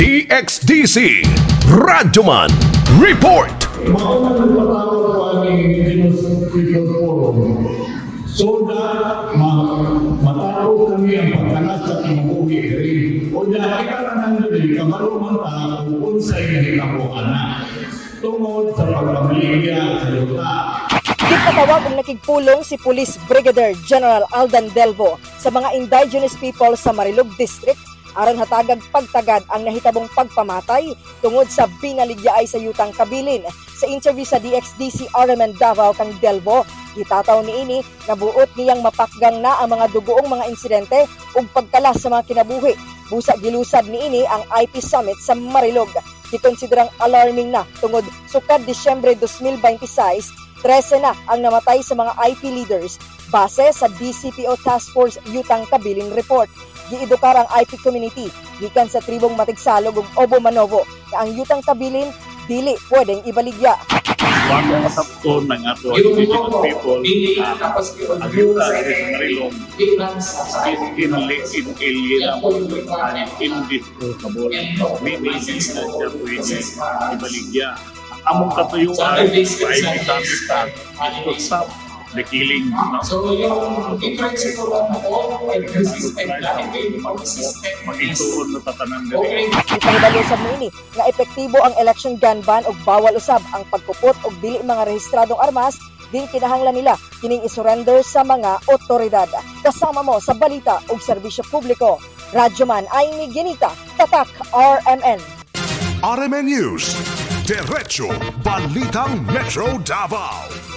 DXDC Radyoman Report. Mao na nagpatawag ko ang Indigenous People Forum so that matapos kami ang pagkalas sa kinabuhi diri. O kita tanan diri kabalo man ta kung unsay nahitabo ana tungod sa pagpamilya sa yuta. Gipatawag og nakigpulong si Police Brigadier General Aldan Delvo sa mga indigenous people sa Marilog District aron hatagag pagtagad ang nahitabong pagpamatay tungod sa binaligyaay sa yutang kabilin. Sa interview sa DXDC RMN Davao kang Delvo, gitataw niini nga buot niyang mapakgang na ang mga dugoong mga insidente ug pagkalas sa mga kinabuhi. Busa gilusad niini ang IP Summit sa Marilog. Gikonsiderang alarming na tungod sukad Disyembre 2026, 13 na ang namatay sa mga IP leaders base sa DCPO Task Force Yutang Kabilin Report. Giedukar ang IP community gikan sa tribong Matigsalog ug Obo Manovo nga ang yutang kabilin dili pwedeng ibaligya. Bago matapton ng ato Yung indigenous logo, people, dili ah, tapos yung ang yuta diri sa Marilog is inalienable and indisputable. Meaning, hindi na siya pwede ibaligya. Ang among katuyuan So, other basic sa IP science, Summit is to stop the killing. No? So yung difference siguro ng old and new system, lahi kayo pag system is Magigtuon na tatanan diri. okay. Gipahibalo sa niini nga epektibo ang election gun ban ug bawal usab ang pagkupot og dili mga rehistradong armas din kinahanglan nila kining isurrender sa mga otoridad. Kasama mo sa balita ug serbisyo publiko. Radyoman Aimee Ginita, Tatak RMN. RMN News. Diretso Balitang Metro Davao.